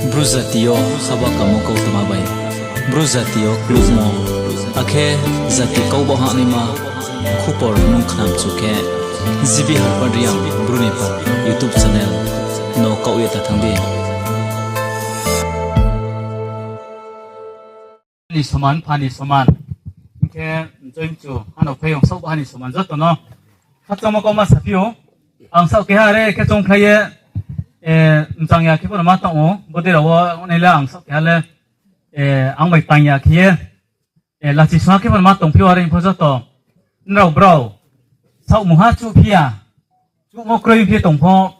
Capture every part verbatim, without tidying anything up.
Bru jati yo haba kamo kautma bai, Bru jati yo klukmo, akhe jati kau ba hahnaima khupor nung khnamchu khe, G B Harpad Reang Bru ni pha YouTube channel no kaoh ye ta thanng di. Ni soman, pha ni soman. Hing khe joimchu hano phaiyong saoh ba ha ni soman joto no khakchangmo kauma saphi ou. Ang saoh keha are khe choungkhlai ye, mchang ya khe pho no ma tong ou. Bodei rao wo ongnai le ang saoh keha le, ang bai tang ya khe ye, lachi sungha khe pho no ma tongphi ou, are pho joto nrao brao saohmungha chuhphi ya, chuhmo kroi phi ye tong pho,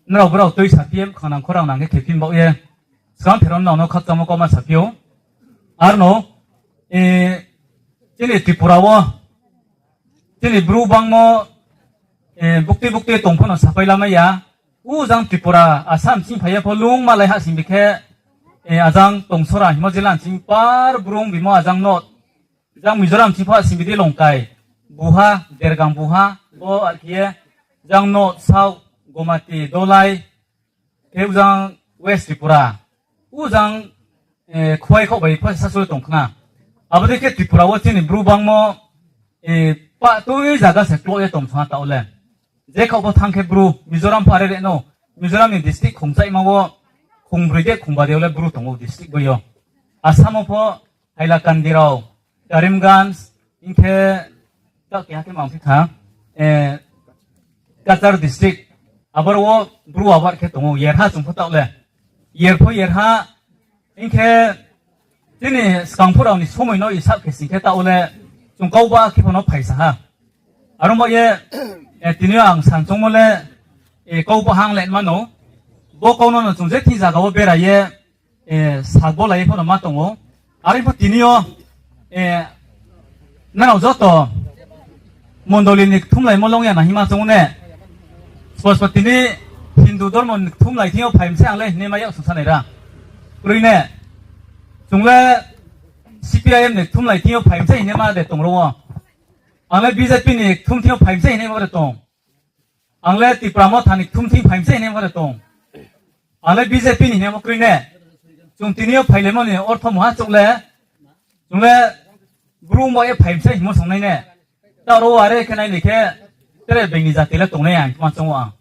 nrao brao tuisa phi ye, mkhangnang khorang nang khe khephi baoh ye, skang pherao nrao no khakchangmo kauma saphi ou. Arno, chini Tripura wo, chini Bru bangmo, buktui buktui tong pho no sapai lamai ya. Ujang Tripura, Assam sing phai ye pho lungma lai ha sing bi khe, ajang Tongsora hingmo jila sing par Bru bimo ajang no, jang Mizoram sing pho ha sing bi di Longkai, Buha, Dergang Buha, bo akhe ye, jang North, South, Gomati, Dolai, khe ujang West Tripura, ujang, Khowai khaoh bai pho sasoi tong khna. Abo dei khe Tripura wo chini Bru bangmo, pahtui zaga se kloh ye tong sungha taoh le. Je khaoh pho thanng khe Bru, Mizoram pho are re no, Mizoram ni district khongchaihma wo, khongbroi de khongba de le Bru tong ou district bo yo. Assam wo pho Hailakandi rao, Karimganj, hing khe, taoh keha khe mangphi kha, Cachar district, aboro wo Bru abar khe tong ou, yerha chung pho taoh le. Yer pho yerha, hing khe, chini skang phu rao ni somoi no isap khe sing khe taoh le, chung kau ba khe pho no phaisa ha. Are ong ba ye, tini yo ang san choungmo le, kau ba hang le ma no, bo kau no no chung je thing zaga wo bera ye, sabo lai ye pho no ma tong ou. Are pho tini yo, nrao joto mondoli ni kthumlaimo long ya na hima choung ne. Spospo tini Hindu dormo ni kthumlai thing yo phai mi se ang le hingnaima yak sungsa nai ra. Kroi ne. Chung le C P I M ni kthumlai thing yo phai mi se hingnaima de tong ro wo. Ang le B J P ni kthum thing yo phai mi se hingnaima de tong. Ang le Tipra Motha ni kthum thing phai mi se hingnaima de tong. Ang le B J P ni hingnaimo kroi ne. Chung tini yo phailaimo ni ortho mungha chouh le, chung le Bru mo ye phai mi se hingmo songnai ne. Taoh ro are khe nai ni khe, tre being ni jati le tongnai ya hing ma choung ou ang.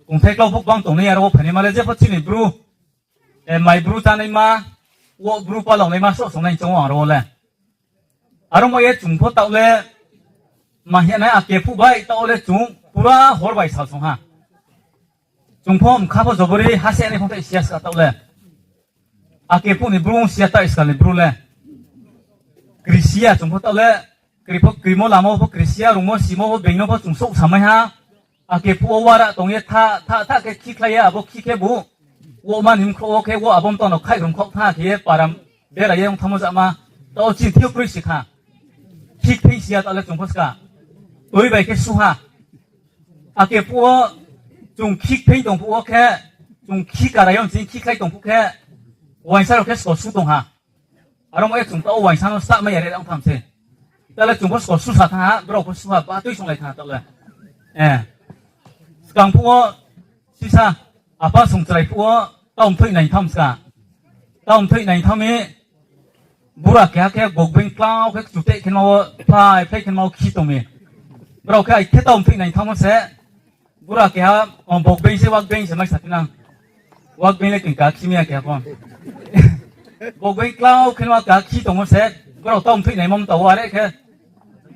Kongthai klau phuh bang tongnai ya ro wo phainaima le jepho chini Bru, mai Bru chánaima, wo Bru palangnaima soh songnai choung ou ang ro wo le. Are ong ba ye chung pho taoh le, ma hing nai ake phuh bai taoh le chung pura hor bai sal song ha. Chung pho mkha pho jobori ha se nai phung tei siya ska taoh le. Ake phuh ni Bru ong siya taoh iskal ni Bru le. Kri siya chung pho taoh le, kri pho krimo lama pho kri siya, rungmo simo pho being no pho chung souh samai ha. Ake phuh wo wara tong ye tha, tha, tha khe khikhlai ye abo khi khe bu. Wo ma ni mkhrouh wo khe wo abo mtang no khaih rung khaoh tha khe ye para bera ye ong thanngmo jama. Taoh chini thing yo kroi si kha. Khikphei siya taoh le chung pho ska. Toi bai khe su ha. Ake phuh wo chung khikphei tong phuh wo khe, chung khi karai yo chini khikhlai tong phuh khe, uaingsa rao khe sko su tong ha. Are ong ba ye chung taoh uaingsa no stah mai ya re ong tham se. Taoh le chung pho sko susa thanng ha, brao pho su ha, ba tui songlai thanng ha taoh le. Skang phuh wo sisa, apa songchrai phuh wo, taoh mthoih nai tham ska. Taoh mthoih nai tham mi, bura keha khe bokbeing klau khe kchuteh khe ma wo, phlai phlai khe ma wo khi tong mi. Brao khe ai khe taoh mthoih nai tham wo se, bura keha, bokbeing se wakbeing se mai sa phi nang. Wakbeing le kingka khi mi ya keha pho. Bokbeing klau khe ma ka khi tong wo se, brao taoh mthoih naimo mta wo are khe.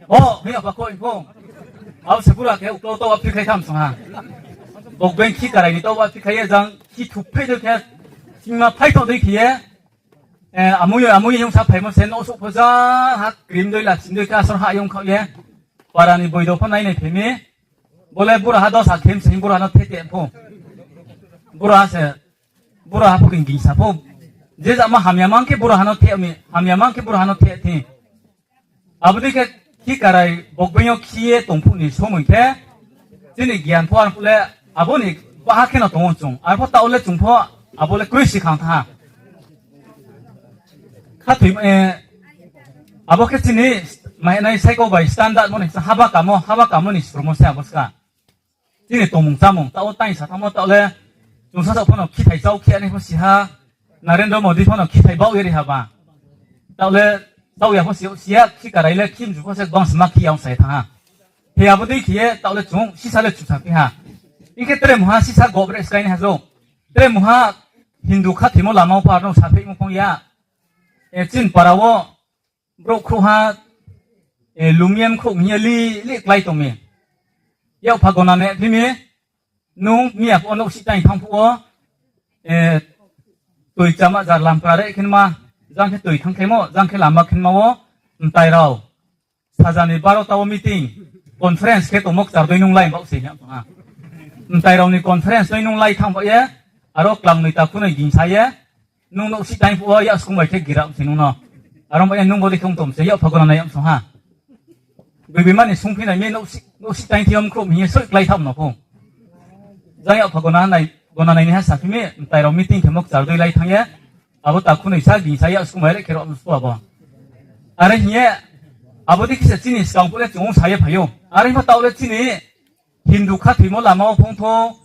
O, hing apa kho hing pho. Abo se bura khe uklau taoh wa phikhlai tham song ha. Bokbeing khi karai ni taoh wa phikhlai ye jang khi thupphai dei khe, singma phai tong dei khe ye, amui amui yong sa phaimo se nouh souh pho ja ha krim dei lachim dei khe asor ha yong khaoh ye. Para ni boido pho nai nai phai mi. Bo le bura ha dosa khe msing bura no the te pho. Bura ha se, bura ha pho khe gingsa pho. Je jama hamya mang khe bura ha no the mi, hamya mang khe bura ha no the thi. Abo dei khe khi karai bokbeing yo khi ye tong phuh ni somoi khe, chini gian pho arphuh le abo ni baha khe no tong ou chung. Arphuh taoh le chung pho abo le kroi si khang tha ha. Khathoi, abo khe chini mahinai cycle bai standard mo ni haba kamo, haba kamo ni sromo se abo ska. Chini tongmung chámung, taoh wo tang sa thanngmo taoh le, Chung sasaoh pho no khithai chau khe nai pho si ha, Narendra Modi pho no khithai baoh ye ri ha ba. Taoh le, taoh ya pho si, si ya, khikarai le khimju pho se gbang sma khi ya ong sa ye thanng ha. He abo dei khe ye taoh le chung sisa le chusaphi ha. Hing khe tre mungha sisa gobre skai nai ha jo. Tre mungha Hindu khathoimo lama wo pha no saphaimo phong ya. E, chini para wo brouh khrouhha, e, lumyem khrouh hing ye li, li klái tong mi. Yak pha gona nai phi mi, nung miya phuh wo nouhsih taing thanng phuh wo, e, toi chama jar lamkra re khenma, jang khe toi thanngkhlaimo, jang khe lama khenma wo, mtai rao, saja ni barota wo meeting, conference khe tongmo kchar dei nung lai baoh se hing ha. Mtai rao ni conference dei nung lai thanng baoh ye, aro klangnoi takhu noi gingsa ye, nung nouhsih taing phuh wo yaksung bai khe gira se nung no. Aro bai ye nung bodei khe ong tom se yak pha gona nai yag song ha. Bibima ni sungphi nai mi nouhsih, nouhsih taing thi yo mkhrouh hing ye soih klái tham no pho. Jang yak pha gona nai, gona nai ni ha saphi mi, mtai rao meeting khemo kchar dei lai thanng ye, abo takhu noi sa gingsa yaksung bai re khe rao spo abo. Are hing ye, abo dei khe se chini skang phuh le chung ong sa ye phai ou. Are hing pho taoh le chini Hindu khathoimo lama wo phongthou,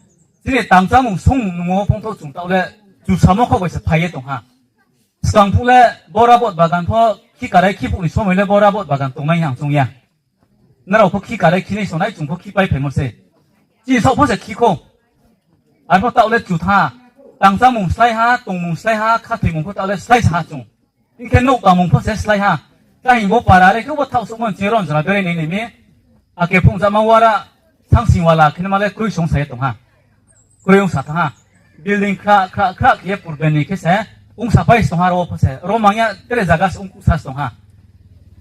chini tangchámung songmung nungmo wo phongthou chung taoh le chusamo kho bai se phai ye tong ha. Skang phuh le bo rabot bagan pho khikarai khiphuh ni somoi le bo rabot bagan tongnai hing choung ya. Nrao pho khikarai khinai songnai chung pho khipai phaimo se. Chini saoh pho se khi khou. Arpho taoh le chu tha. Tangchámung slái ha, tongmung slái ha, khathoimung pho taoh le slái sa ha chung. Hing khe nouh tangmung pho se slái ha. Kahing bo para re khe bo thaoh souhmo nching ron jora berai nai nai mi. Ake phung jama wara sangsing wala khe ma le kroi song sa ye tong ha. Kroi ong sa thanng ha. Building khra khra khra khe ye purbe ni khe se ong sa pai se tong ha ro pho se. Ro mang ya tre zaga se ong kuhsa se tong ha.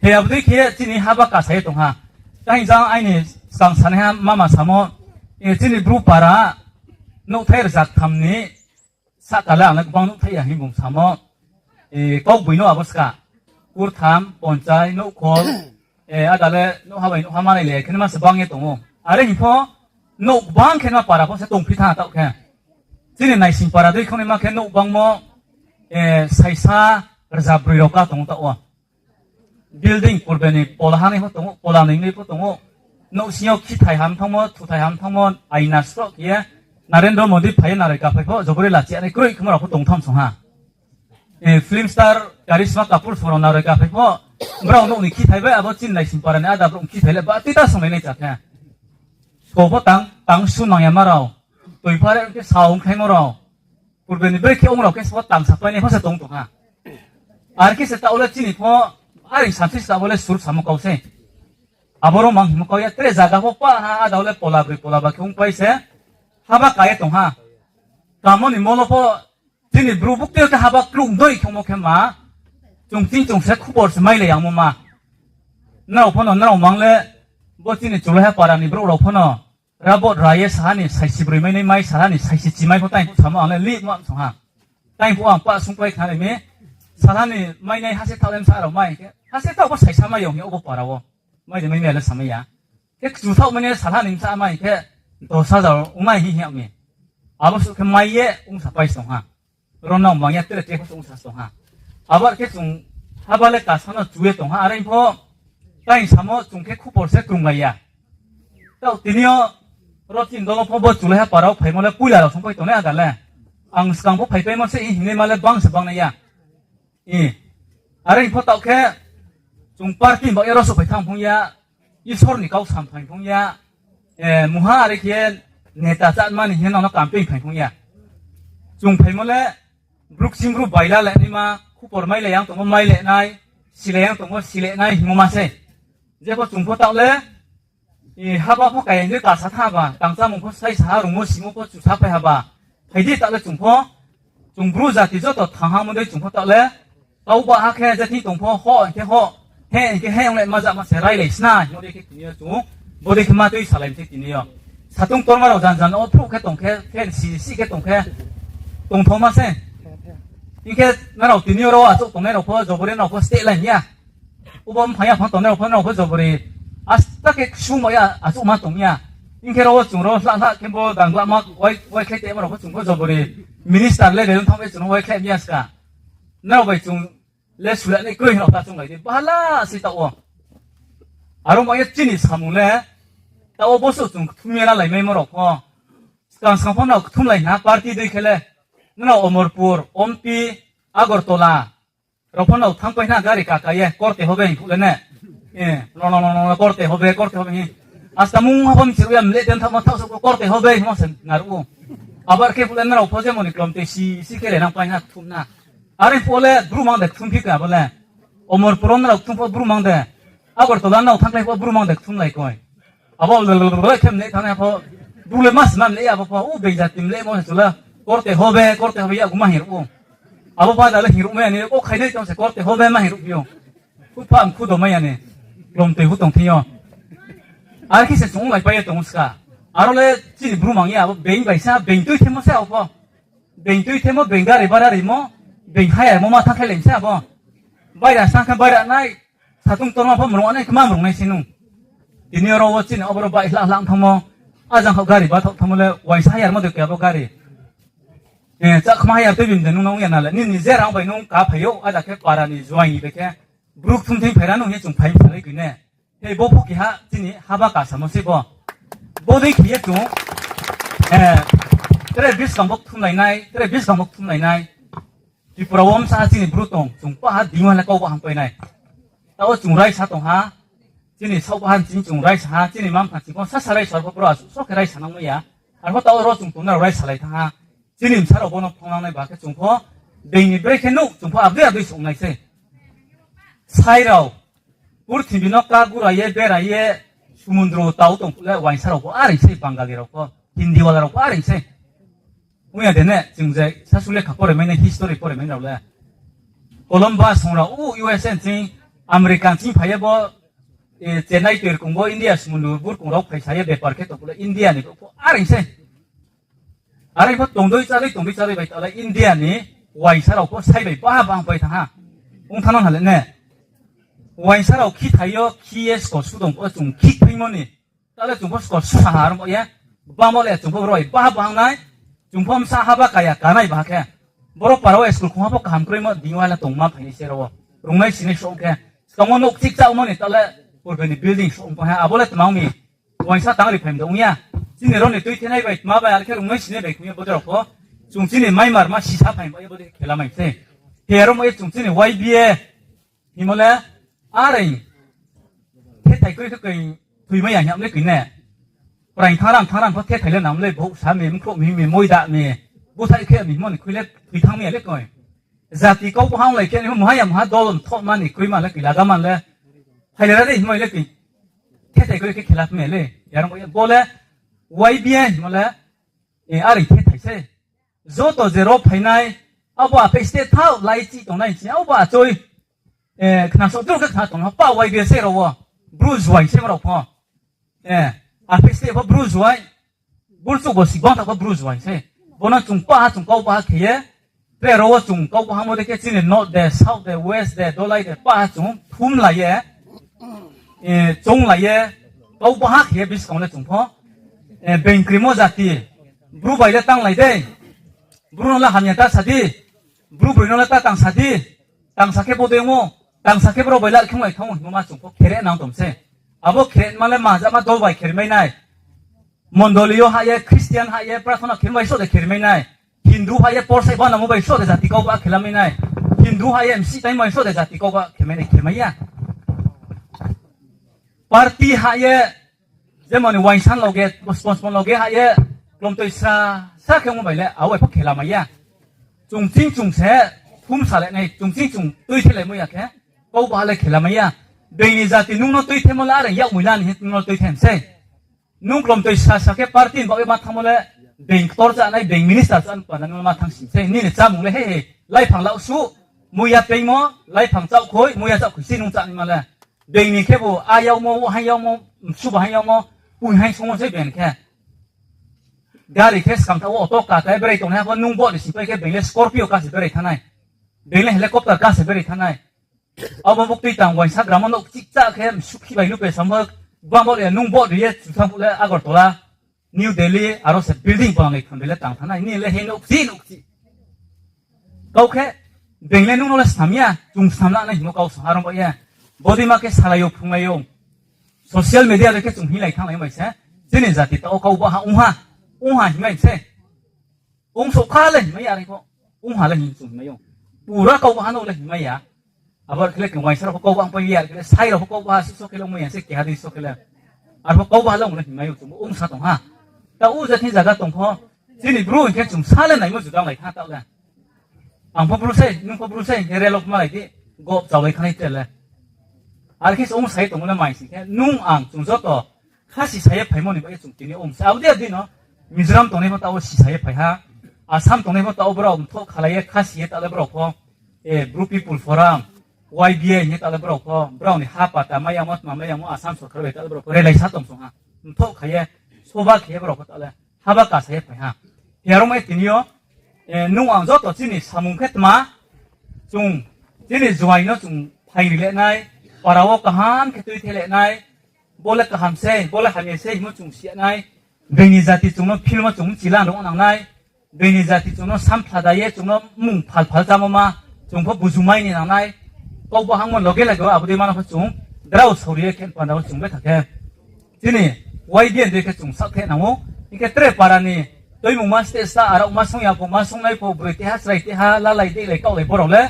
He abo dei khe ye chini haba kasa ye tong ha. Kahing jang aini skang sanaiha mama samo, e, chini Bru para nouhthai rzak tham ni sahka le ang le gbang nouhthai ya hing bung samo, e, kaugboino abo ska. Kurtham, ponchai, nouhkhol, e, ada le nouhha bai nouhha manai le khe ma se bang ye tong ou. Are hing pho nouh gbang khe ma para pho se tongphi thanng taoh khe. Chini naising para dei khongnaima khe nouh gbangmo, e, saisa rza broi rao ka tong ou taoh wo. Building purbe ni pola hanai pho tong ou, pola nai nai pho tong ou. Nouhsing yo khithai ham thanngmo, thuthai ham thanngmo, aina sroh khe ye, Narendra Modi phai ye naroi kaphai pho, jobori lachi ya nai kroi khemo rao pho tong tham song ha. E, film star Karisma Kapoor song rao naroi kaphai pho, brao nouh ni khithai bai abo chini naising para ni ada brouh ni khithai le ba tui ta songlai nai cha khe. Sko pho tang, tang su nang ya ma rao, toi pha re khe sa ongkhaimo rao, purbe ni brekhe ong rao khe se pho tang sapai nai pho se tong tong ha. Are khe se taoh le chini pho, are samsi se taoh le sur samo kau se. Abo ro mang hingmo kau ya tre zaga pho pa ha, ada le pola broi pola ba khe ongpai se. Haba ka ye tong ha. Kamo ni molo pho chini Bru buktui khe haba krung doi khemo khe ma. Chung ching chung se khupor se mailai yangmo ma. Nrao pho no, nrao mang le, bo chini Chulaiha para ni brouh rao pho no. Rabot ra ye salha ni saisi broi mai nai mai, salha ni saisi chi mai pho taing phuh samo ang le lih ma song ha. Taing phuh ang pa sungpai kha nai mi. Salha ni mai nai hase thaoh le bsa rao mai khe. Hase thaoh pho saisa mai yong hing obo para wo. Mai de mai nai le samai ya. Khe kchu thaoh mai nai salha ni bsa mai khe dos hajar ong nai hing hing mi. Abo suh khe mai ye ong sapai se tong ha. Ro nang mang ya tre tre pho se ong sa se tong ha. Abo khe chung haba le kasa no chu ye tong ha. Are pho taing samo chung khe khupor se krunglai ya. Taoh tini yo ro chini dolo pho bo Chulaiha para wo phaimo le poila rao songpai tongnai ada le. Ang skang pho phaipaimo se hingnaima le bang se bang nai ya. Are pho taoh khe chung party baoh ye ro souhphai thanng phung ya, Isor ni kau samphai phung ya, mungha are khe neta chatma ni hing ye nang no campaign phai phung ya. Chung phaimo le Bru kching Bru baila le naima, khupor mailai yang tongmo mailai nai, silai yang tongmo silai nai hingmo ma se. Jepho chung pho taoh le, haba pho kaya hing ye kasa tha ba, tangchámung pho slái sa ha, rungmo simo pho chusaphai ha ba. Phai di taoh le chung pho, chung Bru jati joto thanng ha mo dei chung pho taoh le, kau ba ha khe je thing tong pho, ho hing khe ho, he hing khe he ong le ma ja ma se railai sna hingmo dei khe tini yo chung, bodei khe ma tui salai mi se tini yo. Satung torma rao jan jan wo phruh khe tong khe, fan si si khe tong khe, tongthaoma se. Hing khe nrao tini yo ro achouh tongnai rao pho, jobori nrao pho steh lai ya. Obo mphang ya phang tongnai rao pho, nrao pho jobori. Asta khe ksung ba ya, achouh ma tong ya. Hing khe ro wo chung ro hla hla khe bo danglama wai, waikhlai tongma rao pho chung pho jobori. Minister level ong thanng ye chung no waikhlai mi ya ska. Nrao bai chung le sula nai kroi hing rao ta chounglai di. Bahala se taoh wo. Aro ma ye chini samung le. Taoh wo bo suh chung kthum ye lalaimaimo rao pho. Skang skang pho nrao kthumlai na party dei khe le. Nrao Omorpur, Ompi, Agartala rao pho nrao thanngpai na gari kaka ye, korte hobe hing phuh le ne. Korte hobe, korte hobe hing. Asta mungha pho mchiruh ya, mleh den thaohmo thaoh so korte hobe hingmo se naruh ou. Abar khe phuh le nrao pho je moni klomtoi si si khe le nangpai na kthum na. Are phuh le Bru mang de kthum phi koi abo le. Omorpur wo nrao kthum pho Bru mang de. Agartala nrao thanngkhlai pho Bru mang de kthumlai koi. Abo le khe mleh thanngnai pho, Bru le mas ma mleh ya abo pho, u being jati mlehmo se chu le, korte hobe, korte hobe yakgu ma hingruh ou. Abo pho da le hingruh mai ya ni, o khainai tong se korte hobe ma hingruh phi ou. Khupha mkhu do mai ya ni, klomtoi hu tong thing yo. Are khe se chung onglaipai ye tong ou ska. Aro le chini Bru mang ya, abo being bai sa, being tuithemo se abo pho. Being tuithemo, being gari bara rimo, being hire mo ma thanngkhlailai mi se abo. Baira sa khe baira nai, satung torma pho mrung nai khe ma mrung nai se nung. Tini oro wo chini aboro bai hla hla thanngmo, ajang khaoh gari bathaoh thanngmo le, uaingsa hire mo de khe abo gari. Chakma hire tuibi de nung nang ya na le, nini je rang bai nung ka phai ou, ada khe para ni juaing ni bai khe, Bru kthum thing phai ra nung hing ye chung phai mi salai koi ne. Hei, bo pho keha chini haba kasamo sei bo. Bodei khe ye chung, tre buskang bo kthumlai nai, tre buskang bo kthumlai nai. Tripura wo bsa ha chini Bru tong, chung paha dingwa le kau bahang pai nai. Taoh chung raisa tong ha, chini saoh bahan chini chung raisa ha, chini mampha chini pho sasa raisa pho bro asuh so khe raisa nangmai ya. Arpho taoh ro chung tong nrao raisalai thanng ha. Chini bsa rao bo no phangnang nai ba khe chung pho, being ni brekhe nuh, chung pho abdei abdei song nai sei. Sai rao, purthimbi no kagura ye, bera ye, sumundru tau tong phuh le uaingsa rao pho areing sei, Bangali rao pho, Hindi wala rao pho areing sei. Ong ya de ne, chung je sasu lekha pore mai nai, history pore mai rao le. Columbus song rao, u U S A ching, America ching phai ye bo, Chennai toirkong bo India sumundru burkong rao phaisa ye bepar khe tong phuh le India ni brouh pho areing sei. Are pho tongdoi chádoi tongdoi chádoi bai ta le India ni uaingsa rao pho sai bai baha bahang pai thanng ha. Ong thanng no ha le ne. Uaingsa rao khi thai yo khi ye skol su tong pho chung khi thaimo ni. Ta le chung pho skol su ha aro mo ye. Bamo le chung pho roi baha bahang nai. Chung pho bsa haba kaya kanai baha khe. Boro para wo school khongha pho kaham kroimo dingwa le tongma phai ni se ro wo. Rungnai sinai song khe. Skang wo nouh chik chámo ni ta le purbe ni building song pho ha. Abo le tma ong mi. Uaingsa tang ri phai mdo ong ya. Chini ro ni tuithenai bai tma bai are khe rungnai sinai bai khe bodei rao pho. Chung chini maimar ma sisa phai ba ye bodei khela mai sei. He aro mo ye chung chini Y B A hingmo le areing thethai kroi khe koi thoimai ya hing le koi ne. Praing thanng ram thanng ram pho thethai le nam le bouh sa mi, mkhrouh mi, mi moi da mi. Búthaih khe mi hingmo ni khui le thoi thanng mi ya le koi. Jati kau bahang lai khe ni muha ya muha dol mthoh mani kroi ma le koi laga man le. Phai le ra dei hingmo le koi. Thethai kroi khe khela phai mi ya le. Yarong bo le Y B A hingmo le areing thethai sei. Joto je ro phainai, abo aphe state thaoh lai chih tongnai chini, abo achoi, khna soh dro khe khna tong ha, pa Y B A sei ro wo, Bru juaing sei ma rao pho. Aphe state pho Bru juaing, Bru chuh bo si bang tha pho Bru juaing sei. Bo no chung paha chung kau baha khe ye, tre ro wo chung kau bahamo dei khe chini north de, south de, west de, dolai de, paha chung thumlai ye, chounglai ye, kau baha khe ye buskang le chung pho, being krimo jati, Bru bai le tanglai dei, Bru no le hamya ta sa di, Bru broi no le ta tang sa di, tang sa khe bodei ong ou, tang sa khe brao bai le khonglai thanng ou hingmo ma chung pho khere nang tong sei. Abo khere ma le ma jama dol bai khere mai nai. Mondoli yo ha ye, Christian ha ye, prathona khe bai sroh de khere mai nai. Hindu ha ye, porsai banamo bai sroh de jati kau ba khe la mai nai. Hindu ha ye, msi tai bai sroh de jati kau ba khe mai nai, khe mai ya. Party ha ye, jemon ni uaingsa loge, sponsor loge ha ye, klomtoi sa, sa khe ongmo bai le, abo bai pho khe la mai ya. Chung ching chung se, thum sa le nai, chung ching chung tuithelaimo ya khe, kau ba le khe la mai ya. Being ni jati nung no tuithemo le are yakmoi la ni hing nung no tuithem sei. Nung klomtoi sa sa khe party ni bagoi ma thanngmo le, being ktor chánai, being minister chánai panda nung ma thanng sing sei. Nini chámung le he he, laiphang laohsu, muiya peingmo, laiphang chaohkhoi, muiya chaohkhoi se nung chánaima le. Being ni khebu a yagmo, o haing yagmo, msuba haing yagmo, poi haing songmo sei being khe. Gari khe skang thaoh wo auto ka khe berai tongnai ha pho nung bo ni sing pai khe being le Scorpio ka se berai thanngnai. Being le helicopter ka se berai thanngnai. Abo buktui tang uaingsa gramo nouh chih chá khe msukhi bai lupe sambo, bang bo le nung bo ri ye chu thanng phuh le Agartala, New Delhi, aro se building banglai kham bai le tang thanngnai, nini le he nouh chih nouh chih. Kau khe, being le nung no le snam ya, chung snam la nai hingmo kau sa ha rong ba ye. Bodei ma khe salai yo, phrunglai yo. Social media de khe chung hinglai thannglai bai se, chini jati taoh wo kau ba ha ong ha. Ong ha hingmai se. Ong souhkha le hingmai ya, are pho. Ong ha le hing chung hingmai ou. Pura kau baha no le hingmai ya. Abo khe le khe uaingsa rao pho kau baha pai ya, khe le sai rao pho kau baha, suso khe le ongmai ya se, keha dei so khe le. Arpho kau baha le ong le hingmai ou, chung ong sa tong ha. Taoh wo je thing zaga tong pho, chini Bru hing khe chung sa le naimo judang lai tha taoh le. Ang pho Bru sei, nung pho Bru sei, hing khe relo kma lai di, gop chaolai khanai tre le. Are khe se ong sa ye tongmo le mai sing khe, nung ang chung joto khasi sa ye phaimo ni baoh ye chung tini ong sa. Abo dei abo dei no, Mizoram tongnai pho taoh wo si sa ye phai ha. Assam tongnai pho taoh wo brao mthoh khalai ye khasi ye taoh le brao pho, Bru People Forum, Y B A hing ye taoh le brao pho, brao ni ha pata mai yamo, tma mai yamo, Assam sorkar bai taoh le brao pho relai sa tong song ha. Mthoh kha ye, soba khe ye brao pho taoh le haba kasa ye phai ha. Hi aro mai tini yo, nung ang joto chini samung khe tma, chung chini juaing no chung phaing ri le nai, para wo kaham khe tuithe le nai, bo le kaham sei, bo le hamya sei hingmo chung si ya nai, being ni jati chung no philmo chung mchila rung nang nai, being ni jati chung no samphla da ye chung no mmung phal phal chámo ma, chung pho bujumai ni nang nai, kau bahangmo loge loge abo dei ma no pho chung drao saori ye khe panda wo chung betha khe chini Y B A ni dei khe chung saohthaih nang ou. Hing khe tre para ni tuimungma state sa, arao ma sung ya pho, ma sungnai pho, broi teha, chrai teha, lalai dehlai kaohlai brao le.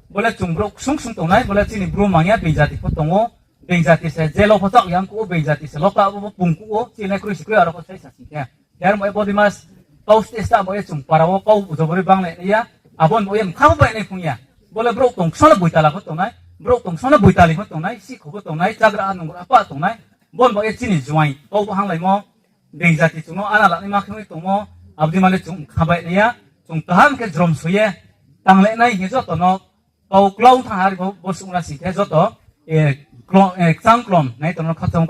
Bo le chung brouh ksung ksung tongnai, bo le chini Bru mang ya, being jati pho tong ou, being jati se jail wo pho chaoh ya ongkuh ou, being jati se lock up wo pho pungkuh ou, chini kroi se kroi aro pho saisa sing khe. Yarmo ye body mass, kau state sa mo ye chung para wo kau jobori banglai nai ya, abo ni bo ye mkha pho bai nai phung ya. Bo le brouh tong ksa no boitala pho tongnai, brouh tong ksa no boitali pho tongnai, sikhou pho tongnai, chagra nungra pah tongnai, bo ni bo ye chini juaing kau bo hanglaimo, being jati chung no ana lanaima khe ong ye tongmo, abo dei ma le chung mkha bai nai ya, chung kaham khe jrom soi ye tang le nai hing ye joto no kau klau thanng ha, are pho bo suh ong ra sing khe joto, kchang klom nai tong no khakchang kau.